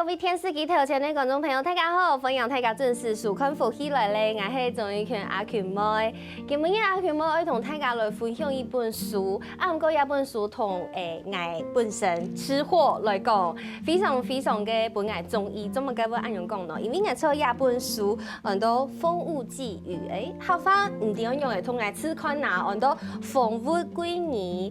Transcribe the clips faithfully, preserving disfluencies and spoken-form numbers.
各位電視機頭前个觀眾朋友，大家好！歡迎大家準時收看《福氣來了》，𠊎係鍾玉權阿權妹。今晡日阿權妹愛同大家來分享一本書，啊毋過這本書同，欸，𠊎本身食貨來講，非常非常个分𠊎中意。做麼个會恁樣講呢？因為𠊎著這本書，安到《風物寄語》，欸，客話毋知愛仰仔同𠊎試看啊，安到《風物寄語》。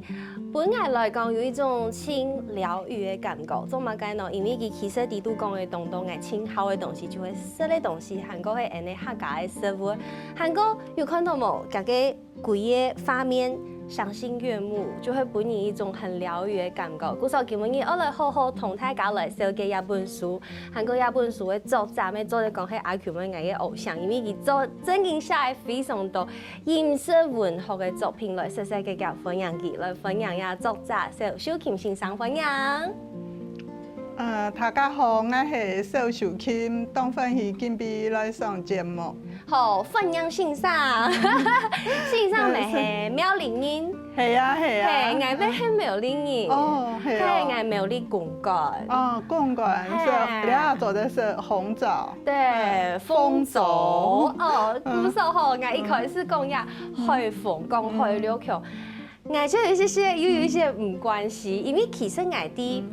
分𠊎來講有一種盡療癒个感覺。做麼个呢？因為佢其實裡肚講个當多𠊎盡好个東西，就係食个東西，還過係𠊎等客家个食物，還過有看著無？佢个歸個畫面賞心悅目，就會分人一種很療癒个感覺。故所今晡日愛來好好同大家來紹介這本書，還過這本書个作者，乜做得講係阿權妹𠊎个偶像，因為佢做正經寫个非常多 飲食文學个作品來細細个歡迎佢，來歡迎這作者蕭秀琴先生，歡迎。呃，大家好，𠊎係蕭秀琴，當歡喜今晡日來上節目。好，歡迎先生。先生乜係苗栗人？係啊，係啊。係，𠊎乜係苗栗人。哦，係哦。係，𠊎苗栗公館。哦，公館，係。係，這下做得係紅棗。對，紅棗。哦，故所吼，𠊎一開始講這海豐，講海陸腔，𠊎就有一些些，又有一些毋慣勢，因為其實𠊎在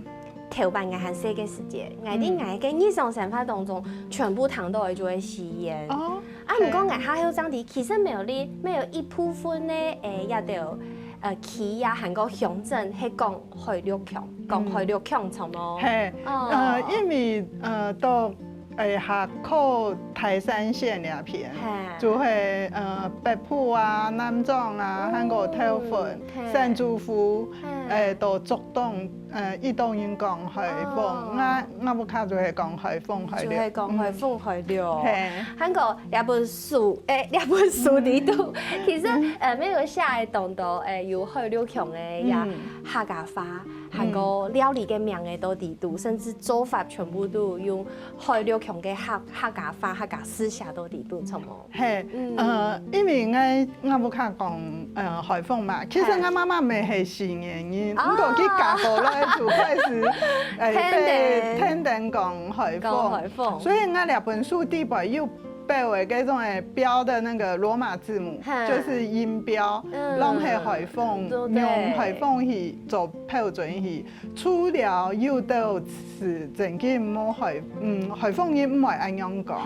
頭擺𠊎還細个時節，𠊎在𠊎个日常生活當中，全部聽著个就係四縣。哦，啊，毋過𠊎較後生知，其實苗栗乜有一部分呢，欸，這兜，呃，區啊，還過鄉鎮係講海陸腔，講海陸腔，著無？係，哦。呃，因為呃，到欸，下靠大山線這片，係。就係呃北埔啊、南庄啊，嗯，還過頭份、係。新竹府，係。欸，到竹東，呃，一兜人講海豐，哦。𠊎𠊎屋下就係講海豐海陸，就係講海豐海陸。係。還過這本書，欸，這本書裡肚，其實呃，乜有寫个當多，欸，有海陸腔个這客家話，還過料理个名仔都裡肚，甚至做法全部都用海陸腔个客客家話、客家字寫到裡肚，著無？係，呃，因為𠊎𠊎屋下講呃海豐嘛，其實𠊎媽媽乜係四縣人，毋過佢嫁過來就開始，欸，天天，天天講海豐，講海豐。所以𠊎這本書底背有標个該種欸標的那個羅馬字母，就係音標，攏係海豐，用海豐去做標準去。 除了有兜係正經無海，嗯，海豐人毋會恁樣講，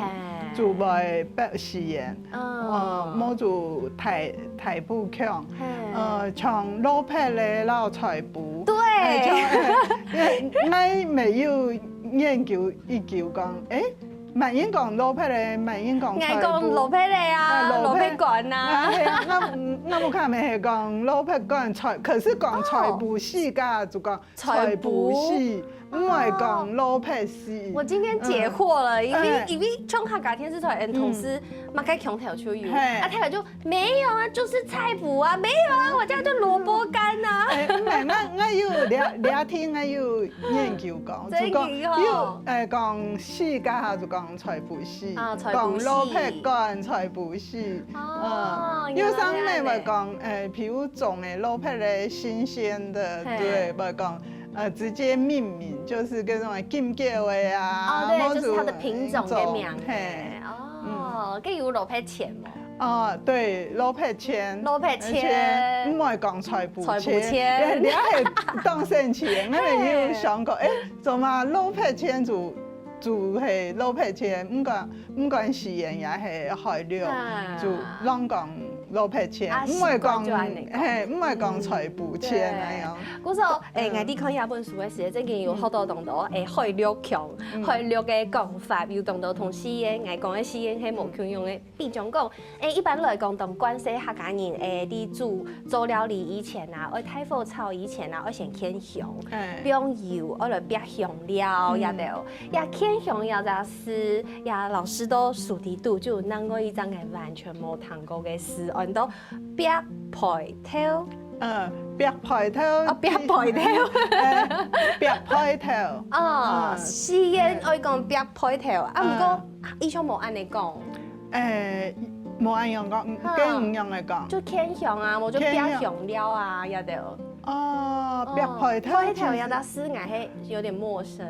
就會標四縣，呃，無就大大埔腔，呃，像蘿蔔仔摎菜脯。對，像，呃，𠊎乜有研究一究講，欸， 麼人講蘿蔔仔，麼人講菜脯。𠊎講蘿蔔仔啊，蘿蔔乾啊。啊，係啊，𠊎𠊎屋下乜係講蘿蔔乾菜，可是講菜脯絲个就講菜脯絲，毋會講蘿蔔絲。我今天解惑了，因為因為像客家電視台，嗯，同事麼个腔調就有，啊，他就沒有啊，就是菜脯啊，沒有啊，我家就蘿蔔乾啊。欸，毋係，𠊎𠊎有這這天𠊎有研究過，就講有欸講絲个下就講 菜脯絲，講蘿蔔乾、菜脯絲。哦，有時節會講，欸，譬如種个蘿蔔仔新鮮个，對，會講，呃，直接命名，就係該種金嬌个啊，哦，對，就係佢个品種个名。係，哦，該有蘿蔔錢無？哦，對，蘿蔔錢，蘿蔔錢，毋會講菜脯錢，菜脯錢，你還當生趣，𠊎有想過，欸，做麼蘿蔔錢就 就係蘿蔔錢，毋管毋管四縣也係海陸，就攏講蘿蔔錢，毋會講，係，毋會講菜脯錢恁樣。故所，欸，𠊎在看這本書个時節，正經有學著當多，欸，海陸腔，海陸个講法，有當多同四縣，𠊎講个四縣係無共樣个。 比將講，欸，一般來講，當慣勢客家人，欸，在煮做料理以前啊，愛大火炒以前啊，愛先牽香，放油，愛來煏香料，這兜，這牽香這隻字，這老師在書裡肚就有另外一隻𠊎完全無聽過个字，安到煏焙頭。 嗯，煏焙頭。哦，煏焙頭。煏焙頭。哦，四縣愛講煏焙頭，啊，毋過以前無恁樣講。欸，無恁樣講，該仰仔講？就牽香啊，無就煏香料啊，這兜。哦，煏焙頭。焙頭這隻字𠊎係有點陌生。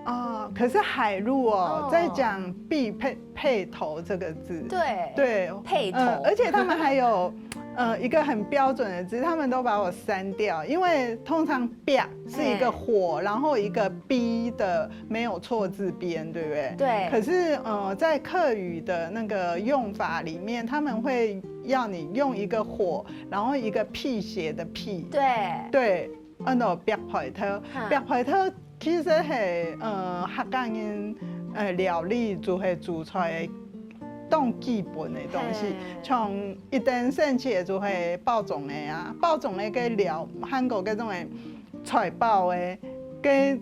啊，可是海陆哦，哦在讲必配配头这个字，对对，配头呃而且他们还有呃一个很标准的字，他们都把我删掉，因为通常 biak 是一个火，然后一个 bi 的没有错字边，对不对？对可是呃，在客语的那个用法里面，他们会要你用一个火，然后一个辟邪的辟，对，对，安到 biak 配头哈，biak 配头其实是呃客家人呃料理就系煮菜个当基本的东西嘿，像一等生气就系包粽个啊，包粽个个料，韩国个种个菜包个，个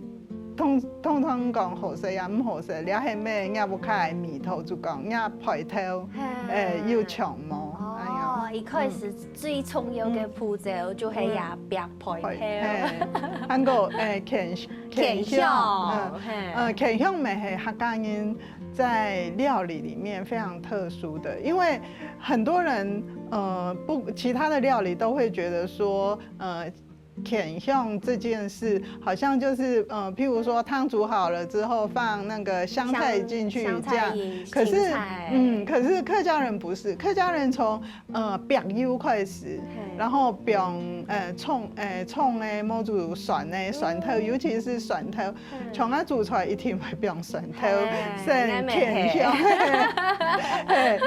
通通通讲好食也毋好食，了系咩，人家屋下个味道就讲，人家配头，嘿诶，有像无？哎呀。哦，一开始最重要的步骤就系也 biak 配头。嘿，韩国诶，犬犬香，香，嘿，呃，犬香也是客家人在料理里面非常特殊的，因为很多人呃不，其他的料理都会觉得说呃。犬香这件事，好像就是呃，譬如说汤煮好了之后放那个香菜进去香这样菜，可是芹菜嗯，可是客家人不是，客家人从呃 biak 油开始，嘿然后放呃葱呃葱诶，毛煮蒜诶，蒜头，尤其是蒜头，从啊煮出来一定会放蒜头，嘿是很那么甜香。嘿，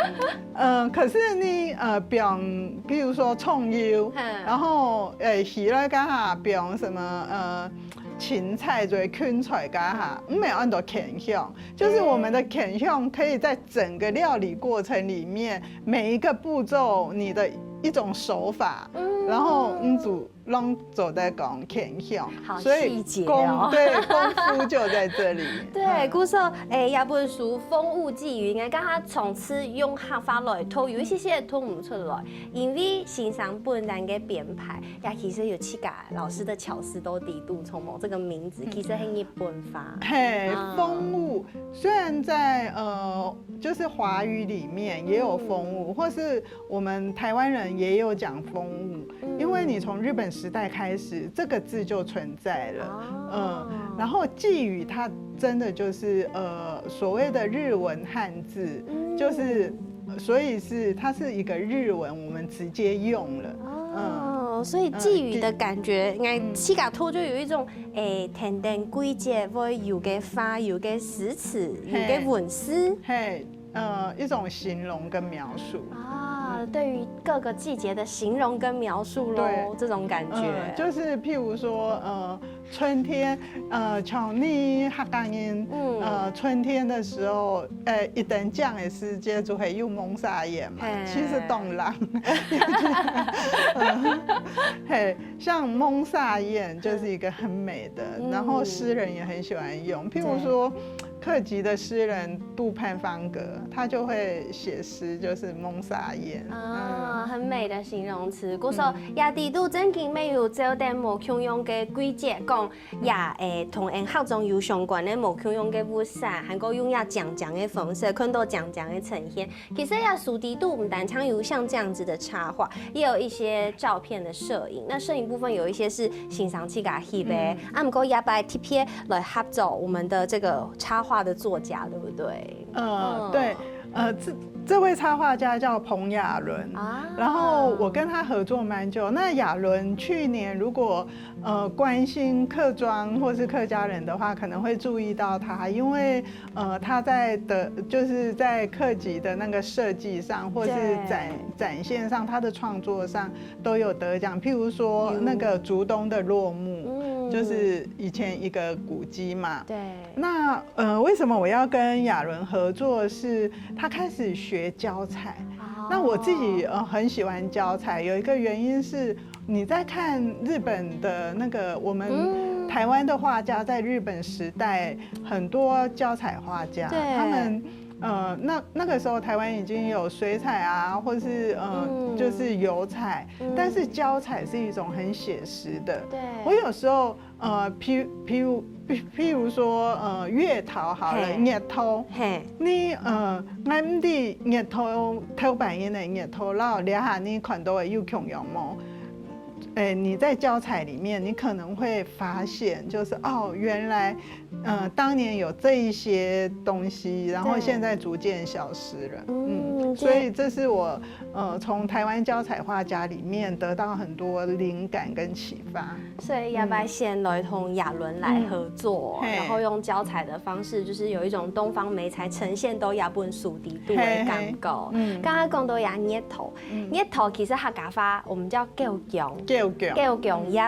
嗯，可是你呃放，比如说葱油，嗯然后呃起来干哈放什么呃芹菜做芹菜干哈，没有安到犬香，就是我们的犬香可以在整个料理过程里面每一个步骤你的一种手法，嗯然后你煮。让做在讲犬香，好所以细节功哦对功夫就在这里。对，故所诶，这本书《风物寄语》，应该讲他从此用客话来读，有一些些读不出来，因为先生本人个编排，呀，其实有七个老师的巧思都底肚，从某这个名字，其实很日本化。嘿啊，风物虽然在呃，就是华语里面也有风物，或是我们台湾人也有讲风物，因为你从日本时代开始，这个字就存在了。哦嗯，然后寄语它真的就是呃所谓的日文汉字，就是所以是它是一个日文，我们直接用了。哦，所以寄语的感觉，应该七个图就有一种诶，天天季节会有个花，有个诗词，有个文字。嘿，呃，一种形容跟描述。啊，对于各个季节的形容跟描述喽对，这种感觉嗯，。就是譬如说，呃，春天，呃，像你客家人，嗯呃，春天的时候，呃，一等降的时节就会有濛沙煙嘛，嘿其实当冷。嘿，像濛沙煙就是一个很美的，嗯然后诗人也很喜欢用，譬如说。客籍的诗人杜潘芳格，他就会写诗，就是濛沙烟。啊，很美的形容词。故所，也底肚正经乜有照等無共樣个季节，讲也诶，同人客庄有相关的無共样个物產，还过用也讲讲的方式，看到讲讲的呈现。其实也书底肚毋单单有像这样子的插画，也有一些照片的摄影。那摄影部分有一些是先生自家翕的，啊，毋过也拜特别来合作我们的这个插画的作家，对不对？呃，嗯对，呃，这这位插画家叫彭雅伦，啊然后我跟他合作蛮久。那雅伦去年如果呃关心客庄或是客家人的话，可能会注意到他，因为呃他在的就是在客籍的那个设计上，或是对展展现上，他的创作上都有得奖。譬如说那个竹东的落木，嗯就是以前一个古迹嘛，对，那呃，为什么我要跟雅伦合作？是他开始学教材。哦那我自己呃很喜欢教材，有一个原因是你在看日本的那个我们嗯台湾的画家在日本时代很多教材画家，对他们。呃，那那个时候台湾已经有水彩啊，或是呃，嗯就是油彩，嗯但是教材是一种很写实的。对，我有时候呃，譬譬如譬譬如说呃，月桃好了，嘿月桃，嘿，你呃，俺毋知月桃头半夜的月桃，然后这下你看到的有共样无？哎，你在教材里面，你可能会发现，就是哦，原来呃，当年有这一些东西，然后现在逐渐消失了。嗯，所以这是我呃从台湾教材画家里面得到很多灵感跟启发。所以也拜先来同亚伦来合作，然后用教材的方式，就是有一种东方美彩呈现到亚本书底肚的感觉。刚刚讲到呀，捏头，捏头其实客家话我们叫狗弓，狗弓，狗弓也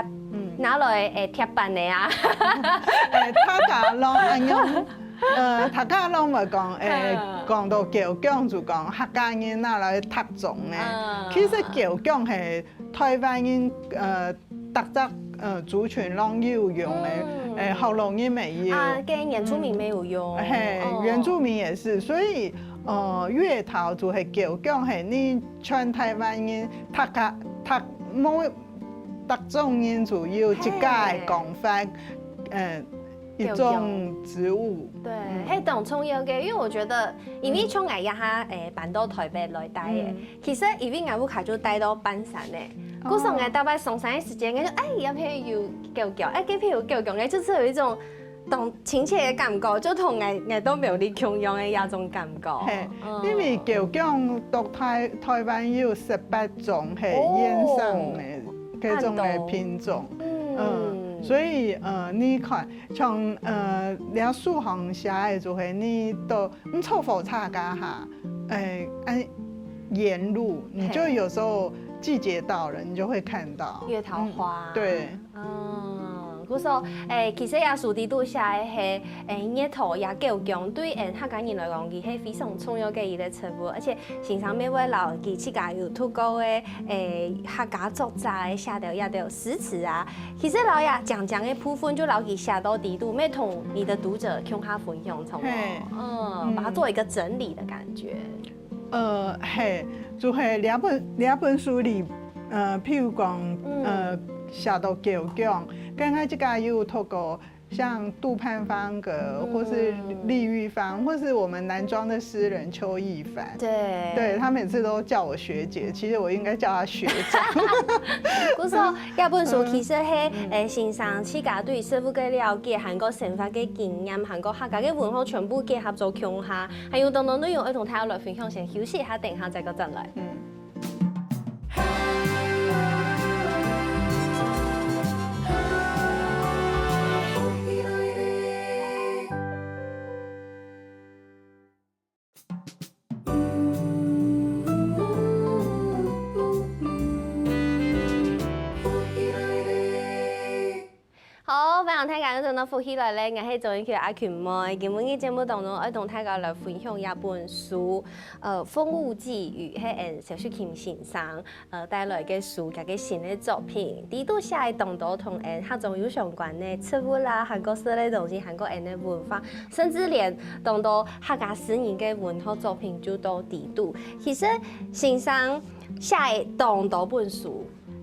拿来诶贴板的啊。诶，大家拢安样。呃，大家拢会讲，诶，讲到狗弓就讲客家人拿来读中呢。其实狗弓系台湾人呃，大家呃族群拢有用的，诶，福佬人没有。啊，跟原住民没有用。嘿，原住民也是，所以呃，月桃就系狗弓，系你全台湾人，大家大某大众人就有一个讲法，嗯。 一种植物。对，还当重要个，因为我觉得，因为从我一下诶搬到台北来待诶，其实因为我屋下就待到半山诶，故所我大概上山的时间，我就哎，也譬如有狗狗，哎，这譬如有狗狗，哎，就是有一种当亲切的感觉，就同我我都没有你共样的那种感觉。嘿，因为狗狗到台台湾有十八种，嘿，野生的各种的品种，嗯，所以呃，你看。 像呃，你书上写的就系你到你坐火车个哈，诶，哎，沿路你就有时候季节到了，你就会看到月桃花。对，嗯，故所，诶，其实也书底肚写的系，诶，月桃也狗弓，对，诶，客家人来讲，佢系非常重要个一个植物，而且先生乜会留佢自家有读过个，诶，客家作者个写的一个诗词啊， 其实老爷讲讲个部分就老佢写到底肚，没同你的读者共下分享，从嗯，把它做一个整理的感觉。呃，嘿，就系两本两本书里，呃，譬如讲，呃，写到九讲，刚刚这个有透过像杜潘芳格，或是李玉芳，或是我们南庄的诗人邱亦凡。 对，对他每次都叫我学姐，其实我应该叫他学长。不是哦，要不然说，其实嘿，诶，先生自家对植物个了解，还有生活个经验，还有客家个文化全部结合做共下，还有当多内容，爱同大家来分享，先休息一下，等一下再过转来。嗯。 好，欢迎大家又转到福氣來了，𠊎係中醫師阿群妹。今晡日節目當中，愛同大家來分享一本書，呃，《風物際遇》，係𠊎小雪琴先生，呃，帶來个書，佢个新个作品。裡肚寫个當多同𠊎客庄有相關个植物啦，還過色類東西，還過𠊎个文化，甚至連當多客家詩人个文學作品就到裡肚。其實先生寫个當多本書，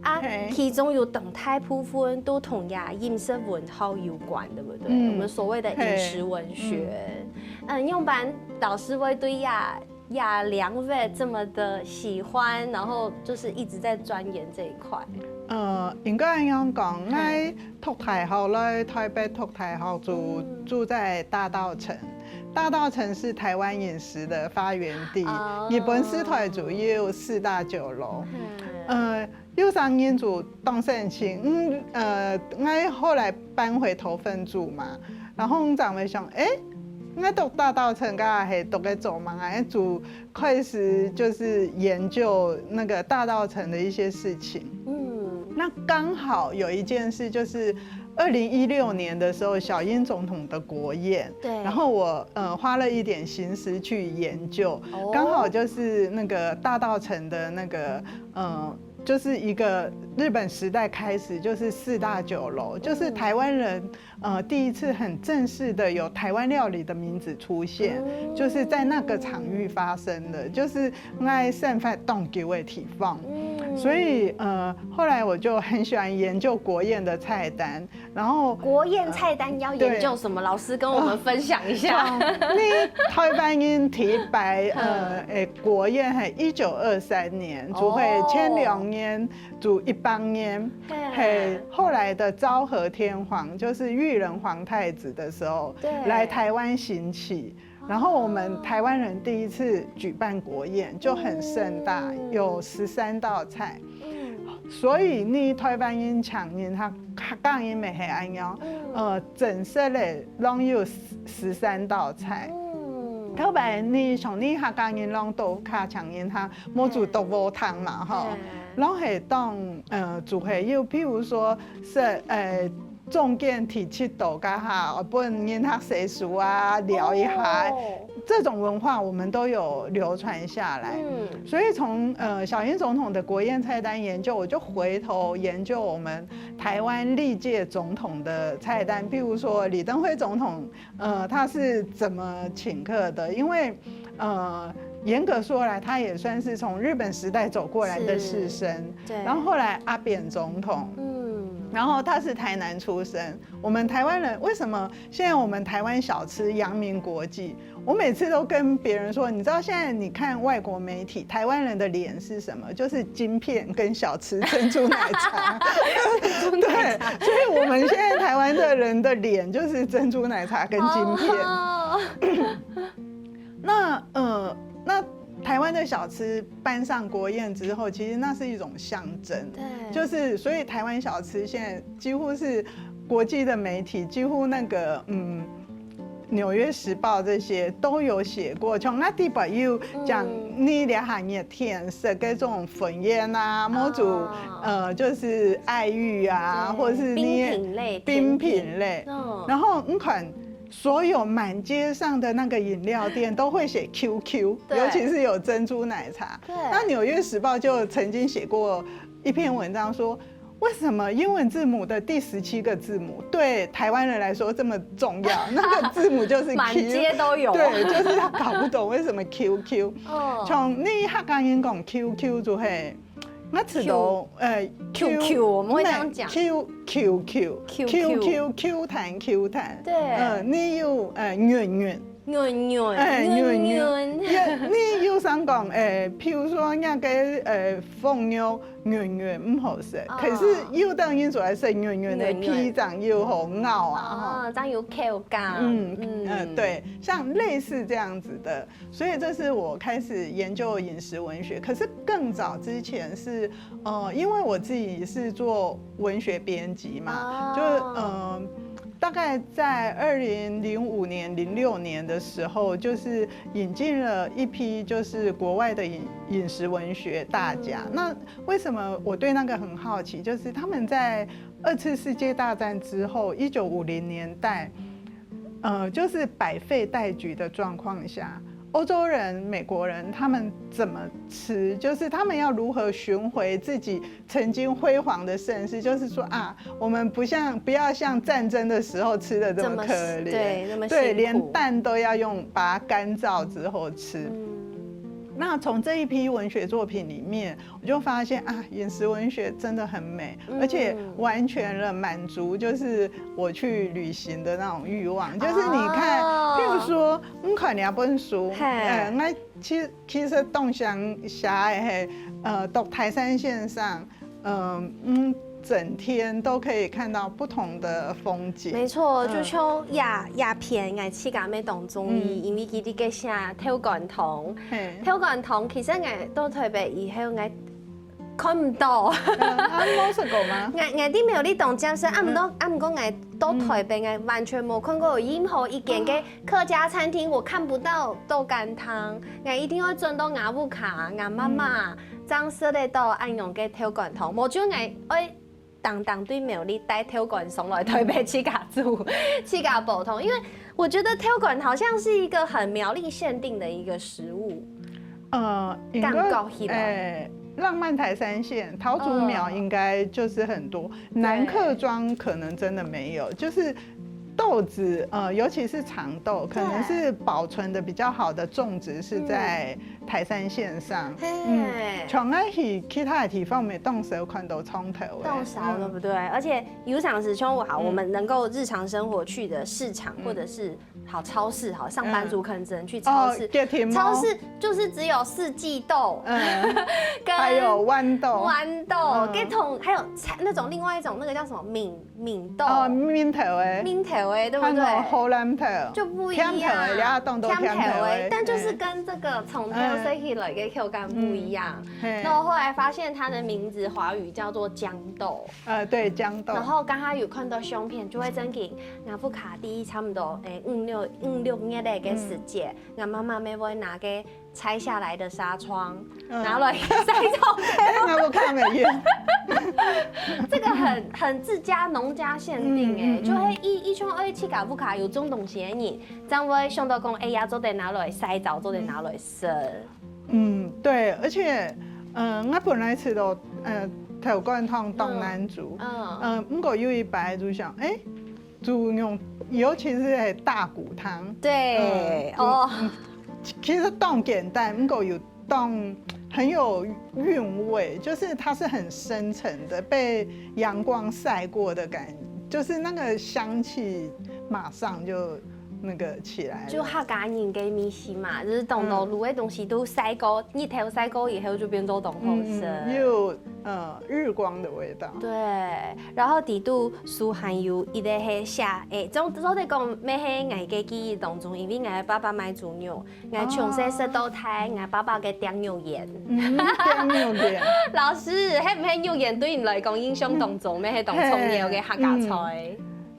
啊，其中有當大部分都同呀飲食文化有關，對不對？我們所謂的飲食文學，嗯，仰般老師會對呀呀兩位這麼的喜歡，然後就是一直在鑽研這一塊。呃，應該恁樣講，𠊎讀大學來台北讀大學就住在大稻埕。大稻埕是台灣飲食的發源地，日本時代就有四大酒樓。呃， 有生人就當生趣，嗯，呃，𠊎後來搬回頭份住嘛，然後正會想，欸，𠊎讀大稻埕个係讀个做麼个，欸，就開始就是研究那個大稻埕的一些事情。嗯，那剛好有一件事就是，二零一六年的時候，小英總統的國宴，對，然後我呃花了一點心思去研究，剛好就是那個大稻埕的那個呃。 就是一個日本時代開始，就是四大酒樓，就是台灣人呃第一次很正式的有台灣料理的名字出現，就是在那個場域發生的，就是𠊎生活當久个地方。所以呃，后来我就很喜欢研究国宴的菜单，然后国宴菜单要研究什么？老师跟我们分享一下。从你台湾人第一擺呃，誒，国宴係一九二三年，就係前兩年就一百年，係后来的昭和天皇，就是裕仁皇太子的时候，对来台湾行乞。然后我们台湾人第一次举办国宴，就很盛大，有十三道菜。所以你台湾人请人客，客家人乜係恁樣，呃，正式个攏有十三道菜。頭擺你像你客家人攏到屋下请人客，無就到屋堂嘛吼，攏係當呃就係有，譬如说是呃中间提七道个哈，分人客洗手啊，聊一下。这种文化我们都有流传下来。所以从呃小英总统的国宴菜单研究，我就回头研究我们台湾历届总统的菜单，譬如说李登辉总统，呃，他是怎么请客的？因为呃，严格说来，他也算是从日本时代走过来的士绅。对然后后来阿扁总统，嗯，然后他是台南出生。我们台湾人为什么现在我们台湾小吃扬名国际？我每次都跟别人说，你知道现在你看外国媒体，台湾人的脸是什么？就是晶片跟小吃珍珠奶茶。对，所以我们现在台湾的人的脸就是珍珠奶茶跟晶片。哦那呃，那台湾的小吃搬上国宴之后，其实那是一种象征，对就是所以台湾小吃现在几乎是国际的媒体，几乎那个嗯。《纽约时报》这些都有写过，像阿弟爸又讲，你两行也天色各种粉烟啊，模组呃，就是爱玉啊，或者是你冰品类，冰品类，然后你看所有满街上的那个饮料店都会写 Q Q，尤其是有珍珠奶茶。那《纽约时报》就曾经写过一篇文章说。为什么英文字母的第十七个字母对台湾人来说这么重要？那个字母就是 Q，满街都有。对，就是他搞不懂为什么 Q Q。从你客家人讲 Q Q 就会，那吃到呃 Q Q，我们会这样讲。 Q Q Q Q Q Q 弹 Q 弹，对嗯，你有呃圆圆。圆圆，哎，圆圆圆，圆，你你有想讲，哎，譬如说那个呃凤肉圆圆唔好食，可是有当然做来食圆圆的，皮长又好咬啊，啊，这样有口感。嗯嗯，对，像类似这样子的，所以这是我开始研究饮食文学。可是更早之前是，呃，因为我自己是做文学编辑嘛，就是嗯。大概在二零零五年、零六年的时候，就是引进了一批就是国外的饮饮食文学大家。那为什么我对那个很好奇？就是他们在二次世界大战之后，一九五零年代，呃，就是百废待举的状况下，欧洲人、美国人他们怎么吃？就是他们要如何寻回自己曾经辉煌的盛世？就是说啊，我们不像不要像战争的时候吃的这么可怜，对，那么对，连蛋都要用把它干燥之后吃。那从这一批文学作品里面，我就发现啊，饮食文学真的很美，而且完全了满足就是我去旅行的那种欲望。就是你看，譬如说，你看你本书，哎，那其实其实东想写的嘿，呃，读台山先生，嗯嗯，整天都可以看到不同的风景。没错，就像这这篇，我自家也当中意，因为佢个写豆干汤，豆干汤其实我到台北以后，我看唔到。啊，你冇食过吗？我我啲苗栗当接受，啊毋过啊毋过我到台北，我完全冇看过有任何一间个客家餐厅，我看不到豆干汤。我一定要转到我屋下，我妈妈正食得到恁样个豆干汤，无就我爱。当当对苗栗带豆干上来台北自家煮，自家煲汤，因为我觉得豆干好像是一个很苗栗限定的一个食物。呃，应该感觉起来哎，浪漫台三线、桃竹苗应该就是很多，南客庄可能真的没有，就是豆子，呃，尤其是长豆，可能是保存的比较好的种植是在台山县上。嘿，嗯，像𠊎去其他的地方，也当少看到长豆的。当少，对嗯不对？而且有常时像我好，嗯我们能够日常生活去的市场，或者是好超市，好上班族可能只能去超市，哦，给题目。超市就是只有四季豆，嗯，跟还有豌豆。豌豆，嗯跟同还有菜那种另外一种那个叫什么敏敏豆，哦，面头诶，敏豆诶，对不对？还有荷兰豆，就不一样，甜豆诶，也当多甜豆甜豆诶，但就是跟这个从头塞起来的口感不一样。嘿那我后来发现它的名字华语叫做豇豆。呃，对，豇豆。然后刚刚有看到相片，就会真给拿不卡第一差不多诶五六五六月的个时节，俺妈妈每回拿个拆下来的纱窗，嗯拿来晒草哎，那我看没有。这个很很自家农家限定哎、嗯嗯嗯就会一一种哎，自家屋下有种东西的人，正會想到講，哎呀，做得拿來晒燥，做得拿來食。嗯，对，而且，嗯、我本来食到，呃，豆乾湯當難煮，嗯，嗯、不过有一擺就想，哎，煮用，尤其是大骨湯，对，嗯哦，其实当简单，不过有当很有韵味，就是它是很深沉的，被阳光晒过的感觉，就是那个香气马上就那个起来了。就客家人个味緒嘛，就是當多滷个東西都晒過，日頭晒過以後就變做當好食。嗯，又呃日光的味道。对，然後底肚書還有一个係寫，誒，總總得講，乜係𠊎个記憶當中，因為𠊎爸爸賣豬肉，𠊎從細食到大，𠊎爸爸个點肉圓。嗯，點肉圓。老師，係毋係肉圓對你來講印象當中，乜係當重要个客家菜？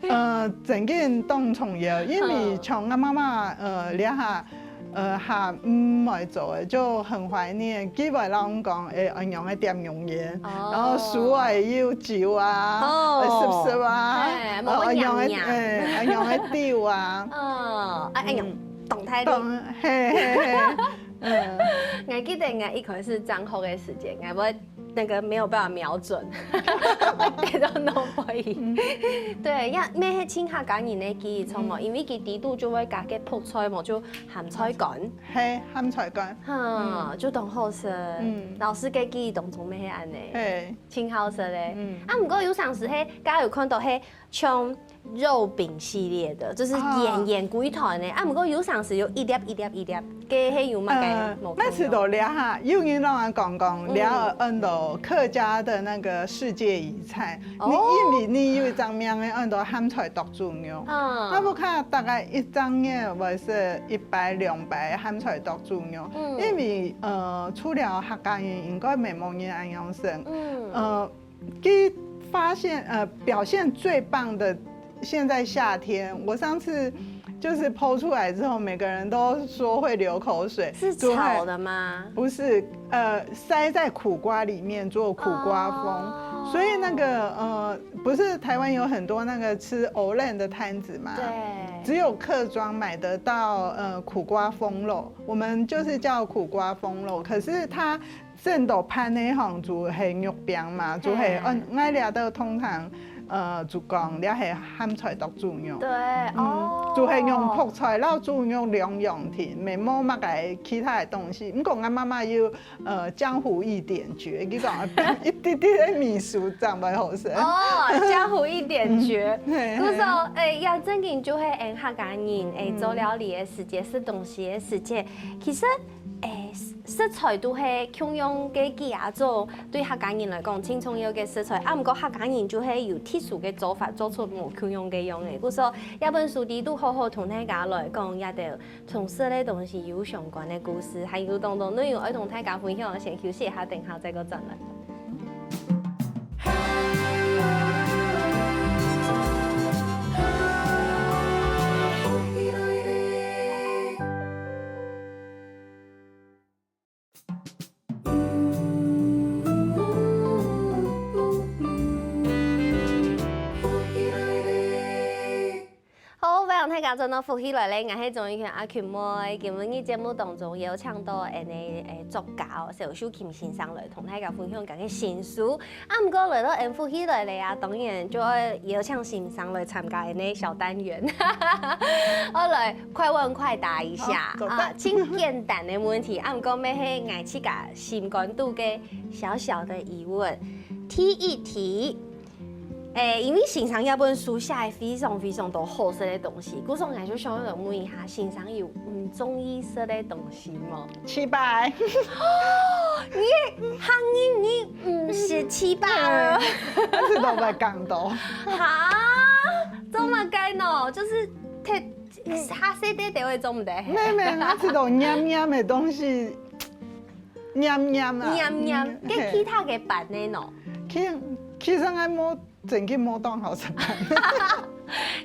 呃，真个當重要，因為像我媽媽，呃，這下，呃，還毋會做个，就很懷念。佢會摎𠊎講，誒，恁樣个點肉圓，哦然後手愛有酒啊，哦濕濕啊，嘿呃，恁樣个，無會癢癢誒，恁樣个酒啊。哦，啊，哎呀，懂台的。懂，嘿嘿嘿，嗯。我記得我一開始上學个時間，我會那個沒有辦法瞄準，跌到腦背。對，呀，乜係盡客家人个記憶，著無？因為佢底肚就會加个覆菜無，就鹹菜乾，嘿，鹹菜乾。哈，就當好食。嗯老師个記憶當中乜係恁呢，嘿，盡好食嘞。嗯。啊，毋過有常時係，大家有看到係像肉餅系列的，就是啊圓圓規團的。啊，毋過有常時有一粒一粒一粒，个係有麼个呃無，每次都這下，有人摎𠊎講講，嗯這下恁多客家的那個世界遺產，哦你因為你有一張名个恁多鹹菜剁豬肉。嗯我屋下大概一張月會食一擺兩擺鹹菜剁豬肉，嗯因為呃，除了客家人，應該無麼人恁樣食。嗯，呃，佢發現呃表現最棒的，現在夏天，我上次就是PO出來之後，每個人都說會流口水，是煮還炒的嗎？不是，呃，塞在苦瓜裡面做苦瓜封，哦所以那個呃，不是台灣有很多那個吃芋圓的攤子嘛？對，只有客庄買得到呃苦瓜封肉，我們就是叫苦瓜封肉，可是它正到盤个項就係肉餅嘛，就係嘿嗯，𠊎這兜通常呃就講這係鹹菜剁豬肉。對，嗯哦，就係用覆菜摎豬肉兩樣定，無麼个其他个東西。毋過𠊎媽媽有呃江湖一點訣，佢講一滴滴个味素正會好食。哦，江湖一點訣。嘿故所，誒，也正經就係𠊎客家人，誒，做料理个時節，食東西个時節，其實，誒，食材都係共樣个幾下種，對客家人來講，盡重要个食材。啊，毋過客家人就係有特殊个做法，做出無共樣个樣个。故所，這本書裡都好好同大家來講，這兜同食个東西有相關个故事，還有當多內容愛同大家分享，先休息一下，等下再過轉來。好，歡迎大家啊，真个福氣來了，𠊎係鍾意權阿權妹。今晡日節目當中邀請到𠊎个，誒，作家哦，蕭秀琴先生來同大家分享佢个新書。啊，毋過來到𠊎福氣來了啊，當然就愛邀請先生來參加𠊎个小單元。好，來，快問快答一下啊，盡簡單个問題，啊，毋過乜係𠊎自家心肝肚个小小的疑問。第一題， 誒，因為先生這本書寫个非常非常多好食个東西，故所𠊎就想要問一下，先生有毋中意食个東西無？粢粑。你个客人你毋食粢粑哦？但是都會講到。哈？做麼个呢？就是太，下細弟弟會做毋得。沒有沒有，𠊎食到黏黏个東西，黏黏啊。黏黏，嗯，該其他个粄呢？其其實𠊎無 真个無當好食粄。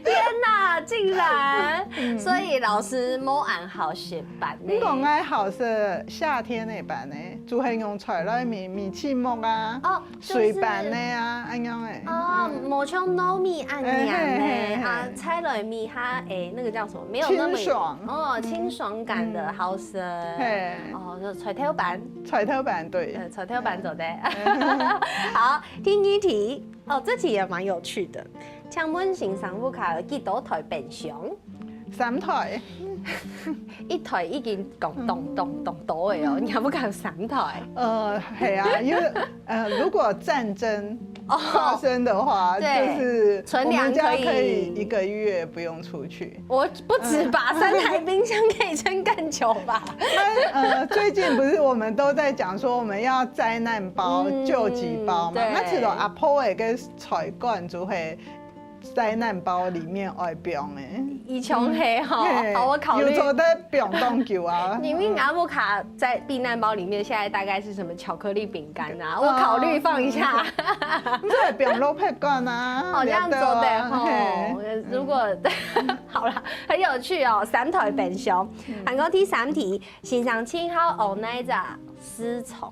天哪，竟然！所以老師無恁好食粄呢。你講𠊎好食夏天个粄呢，就係用菜來米米粢粅啊，哦，水粄呢啊，恁樣誒。哦，無像糯米恁黏呢啊，菜來米下，誒，那個叫什麼？沒有那麼清爽哦，清爽感的好食。嘿，哦，就菜頭粄，菜頭粄對，呃，菜頭粄做得。好，第二題。 哦，這題也蠻有趣的。請問先生屋下有幾多台冰箱？三台。一台已經講當當當多个哦，你還不敢三台？呃，係啊，因為呃，如果戰爭發生的話，就是我們家可以一個月不用出去。我不止吧，三台冰箱可以撐更久吧？呃，最近不是我們都在講說我們要災難包、救急包嘛？那其實阿婆个 菜罐就係災難包裡面愛放个。以前係吼，好，我考慮。有做得放當久啊。因為𠊎屋下在避難包裡面，現在大概是什麼巧克力餅乾啊，我考慮放一下。你可以放蘿蔔乾啊，哦，這樣做得吼。如果好啦，很有趣哦，三台冰箱。還有第三題，先生盡好哪一隻市場？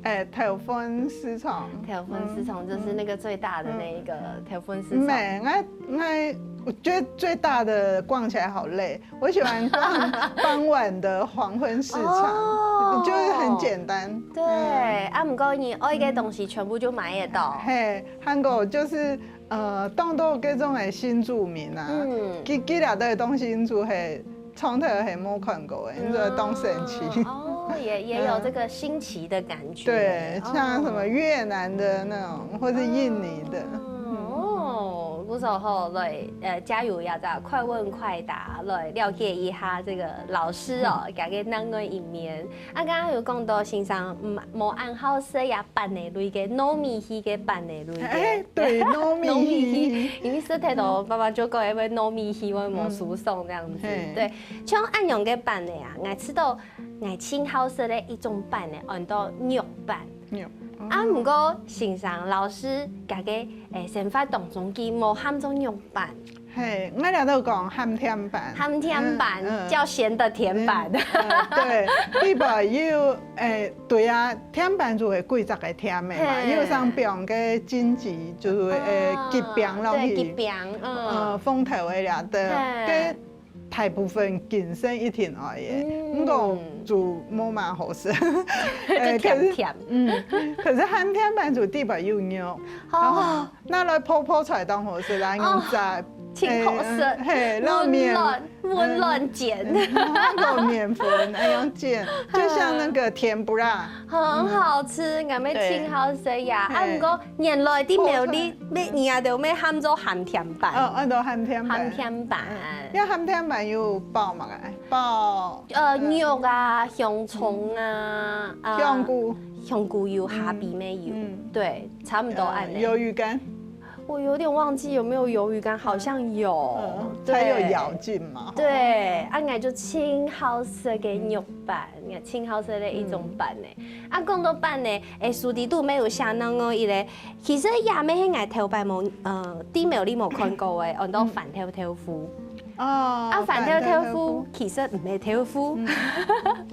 哎，頭份市場。頭份市場就是那個最大的那一個頭份市場。沒，𠊎𠊎我覺得最大的逛起來好累，我喜歡逛傍晚的黃昏市場，就是很簡單。對，啊，毋過你愛个東西全部就買得到。嘿，還有就是呃，當多各種的新住民啊，佢佢倈兜个東西就係 從頭係無看過个，你就會當神奇。哦，也也有這個新奇的感覺。對，像什麼越南的那種，或是印尼的。哦，故所吼，來，呃，加油呀，這樣快問快答，來了解一下這個老師哦，佢个另外一面。啊，剛剛有講到先生，嗯，無恁好食呀，粄仔類个糯米粢个粄仔類个。哎，對，糯米粢。因為食忒多，爸爸就講因為糯米粢會無舒爽這樣子。對。 像恁樣个粄仔啊，𠊎知道𠊎盡好食个一種粄仔，安到肉粄。肉。啊，毋過先生老師佢个，誒，生活當中佢無喊做肉粄。嘿，𠊎這兜講鹹甜粄。鹹甜粄，嗯，嗯。叫鹹的甜粄。嗯，嗯，對，裡背有，誒，對啊，甜粄就係歸隻个甜个嘛，嘿。有像放个金桔，就係，誒，啊，桔餅落去。對，桔餅，嗯。呃，紅豆个這兜。嘿。該 大部分緊身一定愛个，嗯。毋過就無麼好食。就甜甜。誒，可是，嗯，可是鹹甜粄就裡背有肉，哦。然後拿來泡泡菜當好食啦，哦，用炸，盡好食。誒，嗯，嘿，然後麵，溫暖，溫暖煎。嗯，嗯，然後麵粉，那樣煎，就像那個甜不辣。很好吃，嗯。𠊎乜盡好食呀。對。啊，毋過原來裡背有你，泡菜。你，你也都乜喊做鹹甜粄。哦，安到鹹甜粄。鹹甜粄。嗯。 該鹹甜粄有包麼个？包，呃，呃，肉啊，香蔥啊，啊，香菇。香菇有，蝦皮乜有，嗯，嗯。對，差不多恁仔。呃，魷魚乾。我有點忘記有沒有魷魚乾，好像有。嗯，對。還有咬勁嘛，吼。對，啊，𠊎就盡好食个肉粄，𠊎盡好食个一種粄仔。嗯。啊，講到粄仔，誒，書裡肚乜有寫另外一個，其實也乜係𠊎頭擺無，呃，裡背裡無看過个，安到番豆豆腐。 哦，啊，番豆豆腐，番豆豆腐。其實毋係豆腐，嗯。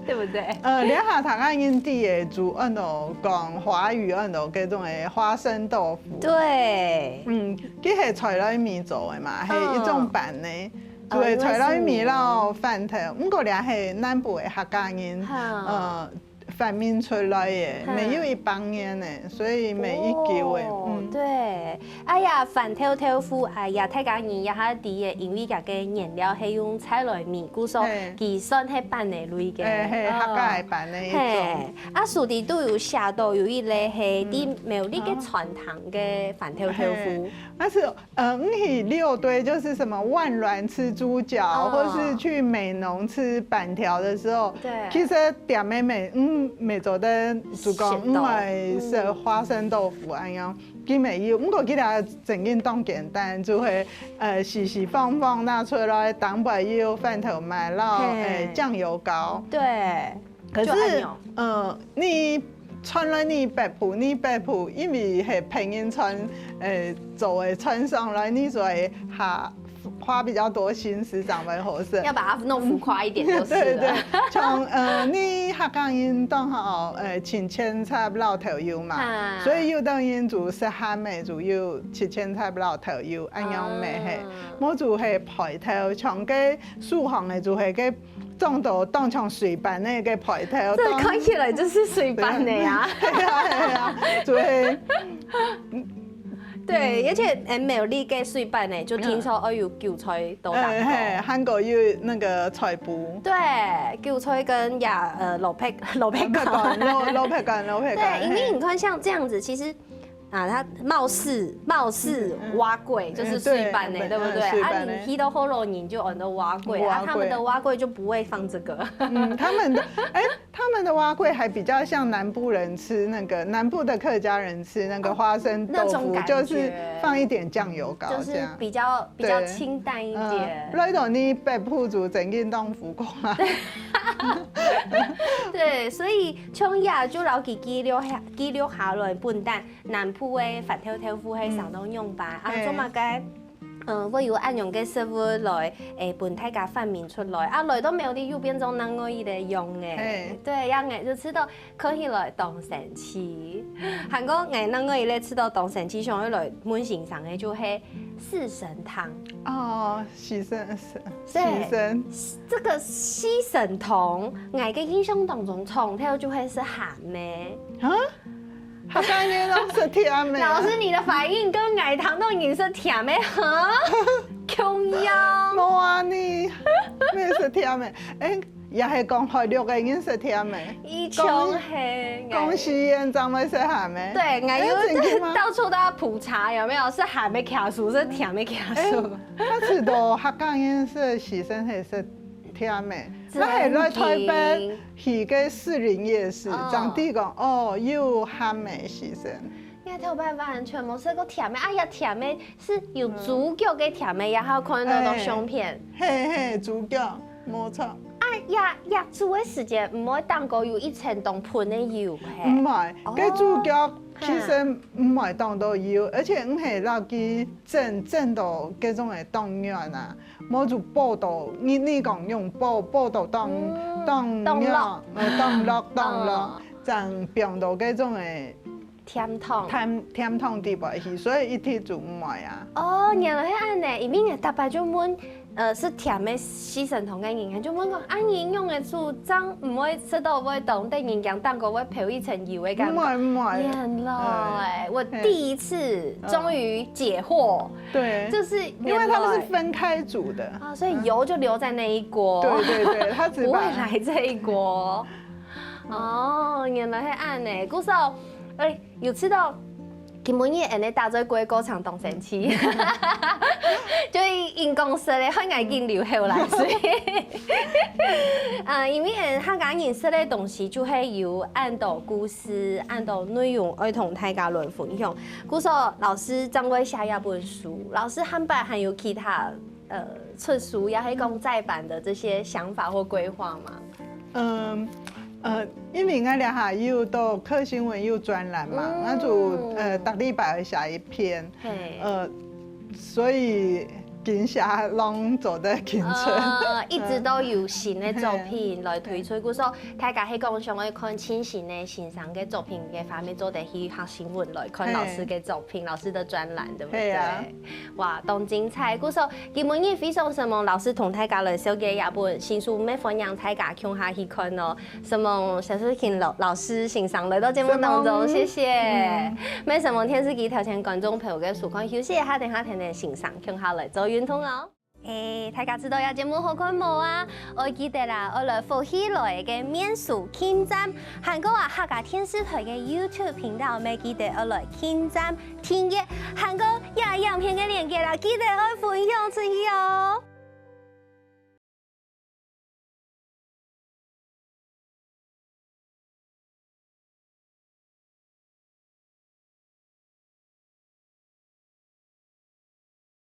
對不對？呃，這下大家應該知个，就安到講華語安到該種个花生豆腐。對。嗯，佢係菜來米做个嘛，係一種粄仔。哦。就會出來米摎飯頭。毋過這係南部个客家人，呃，發明出來个，無有一百年个，所以無幾久个。哦，對，哎呀，飯頭豆腐，哎呀，大家人也較知个，因為佢个原料係用在來米，故所佢算係粄仔類个。係，係，客家个粄仔一種。係，啊，書裡肚有寫到有一類係在苗栗个餐廳个飯頭豆腐。但是，呃，毋係六堆，就是什麼萬巒吃豬腳，或是去美濃吃粄條的時候，對，其實店妹妹，嗯，無做得就講，毋愛食花生豆腐恁樣。佢無有，毋過佢等正經當簡單，就會，呃，四四方方拿出來，頂背有飯頭糜摎，欸，醬油膏。對。 可是，嗯，你傳來你北部，你北部因為係別人傳，呃，做个傳上來，你就會花花比較多心思，正會好食。要把它弄浮誇一點就是了。對對，像呃，你客家人當好，呃，盡牽插摎豆油嘛，所以有的人就食鹹个就有盡牽插摎豆油，恁樣乜係，無就係配豆，像該書項个就係該 長到當像水粄仔个配豆，這看起來就是水粄仔啊。係啊係啊，就係。對，而且欸，苗栗个水粄仔就聽說愛有韭菜到當中。欸，還過有那個菜脯。對，韭菜跟呀呃蘿蔔蘿蔔乾。蘿蔔乾，蘿蔔乾。對，因為你看像這樣子，其實 啊，它貌似貌似碗粿就是水粄仔，對不對？啊，你去到學老人就安到碗粿，啊，他們的碗粿就不會放這個。嗯，他們的，欸，他們的碗粿還比較像南部人吃那個，南部的客家人吃那個花生豆腐，就是放一點醬油膏這樣，就是比較比較清淡一點。來到你北部就正經當浮誇啊。對，所以像這就摎佢記錄下記錄下來，本旦 南部个飯頭豆腐係相當樣般，啊，做麼个，嗯，會有恁樣个食物來，欸，分大家發明出來，啊，來到苗栗又變做另外一個樣仔，對，樣仔就試著看起來當生趣。還過𠊎另外一個試著當生趣，想愛來問先生个就係四神湯。哦，四神，四神，這個四神湯，𠊎个印象當中，湯頭就會係鹹个。啊？ 客家人攏食甜个。老師，你的反應跟𠊎聽著人食甜个哈，共樣。無啊，你，你食甜个，欸，也係講海陸个人食甜个。以前係，講四縣正會食鹹个。對，𠊎有到處都要普查有沒有是鹹个卡數，是甜个卡數。他知道客家人食四神係食甜个，那係來台北 去个士林夜市，正知講，哦，有鹹个四神。𠊎頭擺完全無食過甜个，啊，這甜个係有豬腳个甜个，也好看到相片。係係，豬腳，無錯。啊，這這煮个時間毋會頂高有一層當噴个油係？毋會，該豬腳其實毋會當多油，而且毋係落去蒸蒸到該種个當軟啊。 無就煲到，你你講用煲，煲到當當軟，呃，當落當落，正放到該種个甜湯，甜甜湯底背去，所以一滴就毋會啊。哦，原來係恁呢，因為逐擺就問，呃，食甜个四神湯个人，就問講，啊，你用个煮正毋會食到會當得人講，頂高會飄一層油个感覺。毋會毋會。原來，我第一次終於解惑。 對，就是因為他們是分開煮的啊，所以油就留在那一鍋，對對對，他只不會來這一鍋。哦，原來係恁呢，故所，欸，有試著今晡日恁呢打嘴鼓个過程當生趣，就因講食个，害𠊎緊流口來水。啊，因為客家人食个東西就係有恁多故事，恁多內容愛同大家來分享。 故所老師正會寫這本書，老師下擺還有其他呃出書，也係講再版的這些想法或規劃嗎？嗯，呃，因為𠊎這下有到客新聞有專欄嘛，那就呃逐禮拜會寫一篇，呃，所以緊寫，浪做得緊出。呃，一直都有新个作品來推出，故所大家係講想愛看最新个先生个作品个方面，做得去學新聞來看老師个作品、老師的專欄，對不對？係啊。哇，當精彩！故所今晡日非常承蒙老師同大家來紹介這本新書，乜歡迎大家共下去看哦。承蒙小蘇琴老老師先生來到節目當中，謝謝。乜承蒙電視機頭前觀眾朋友个收看，休息一下，等下聽聽先生共下來做運動哦。誒，大家知道這節目好看無啊？愛記得啦，愛來福氣來个面書網站，還過啊客家電視台个YouTube頻道，乜記得愛來網站訂閱，還過這影片个連結啦，記得愛分享出去哦。